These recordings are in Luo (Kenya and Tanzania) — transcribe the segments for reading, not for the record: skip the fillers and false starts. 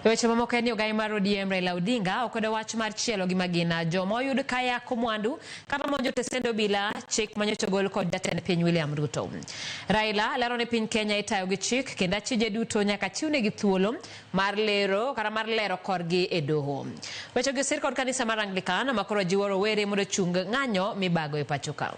E weche mamoko en ni ogai mar ODM Raila Odinga okwedo wach mar chielo gi magina joma oyud ka yako mwandu kata monjo tesend obila chik manyocha ogol kod jatend piny William Ruto. Raila lero ni piny Kenya itayo gi chik kendo achije duto nyaka chiwnegi thuolo mar lero kata mar lero korgi e doho. Wechegi osir kod kanisa mar Anglican ma koro jiwo rowere mondo ochung ng'anyo mibago e pacho ka.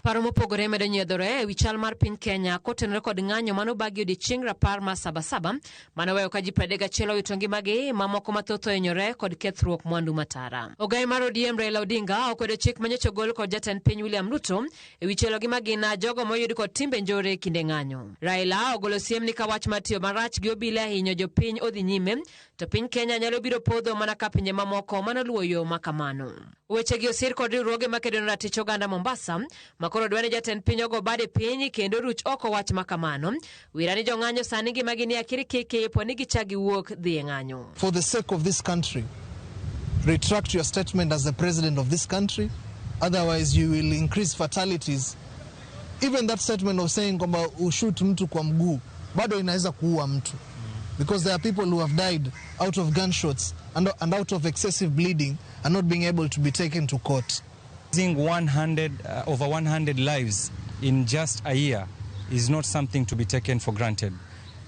Paro mopogore medo nyiedhore e wi chal mar piny Kenya kotenore kod ng'anyo mane obagi odiechieng' rapar mar Sabasaba mane oweyo ka ji 31 owito ngimagi mamoko mathoth ohinyore kod kethruok mwandu matara. Ogai mar ODM Raila Odinga okwedo chik manyocha ogol kod jatend piny William Ruto e wi chielo gi magina jogo moyud kod timbe njore e kinde ng'anyo. Raila ogolo siem ni ka wach mar tiyo marach gi obila hinyo jopiny odhi nyime to piny Kenya nyalo biro podho mana ka pinje mamoko manoluwo yo ma kamano. Wechegi osir kod riwruoge makedo ne ratich oganda Mombasa ma koro dwa ni jatend piny ogo bade piny kendo ruch oko wach ma kamano. Wira ni jong'anyo sani ngimagi ni akirikiki po ni gichak giwuok dhi e ng'anyo. For the sake of this country, retract your statement as the president of this country, otherwise you will increase fatalities. Even that statement of saying kwamba ushoot mtu kwa mguu bado inaweza kuua mtu because there are people who have died out of gunshots and out of excessive bleeding and not being able to be taken to court. Losing over 100 lives in just a year is not something to be taken for granted.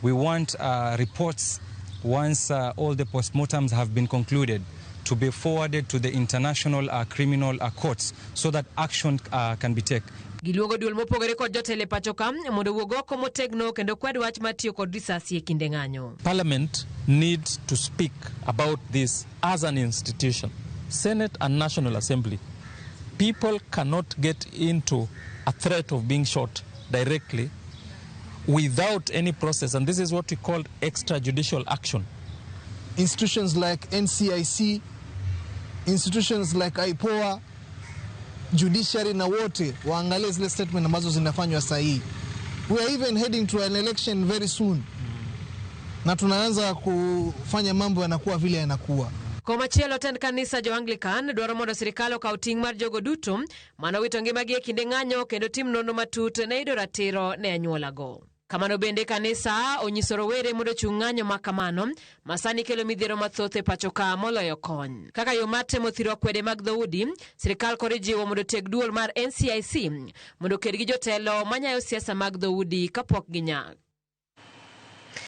We want reports, once all the postmortems have been concluded, to be forwarded to the international criminal courts so that action can be taken. Giluongo duol mopogore kod jotelo e pacho ka mondo owuog oko motegno kendo kwed wach mar tiyo kod risasi e kinde ng'anyo. Parliament needs to speak about this as an institution. Senate and National Assembly. People cannot get into a threat of being shot directly without any process, and this is what we call extrajudicial action. Institutions like NCIC, institutions like IPOA, judiciary na wote waangalie zile statement ambazo zinafanywa sahihi. We are even heading to an election very soon, na tunaanza kufanya mambo yanakuwa vile yanakuwa. Komachielo tend kanisa jo Anglican dwaro mondo sirikal okaw ting' mar jogo duto manowito ngimagi e kinde ng'anyo kendo tim nonro matut ne yudo ratiro ne anyuolago. Kamano bende kanisa onyiso rowere mondo ochung' ng'anyo ma kamano ma sani kelo midhiero mathoth e pacho ka moloyo kony. Kaka yo mar temo thiro akwede mag dhoudi, sirikal koro ijiwo mondo oteg duol mar NCIC mondo oked gi jotelo manyayo siasa mag dhoudi kapok ginyak.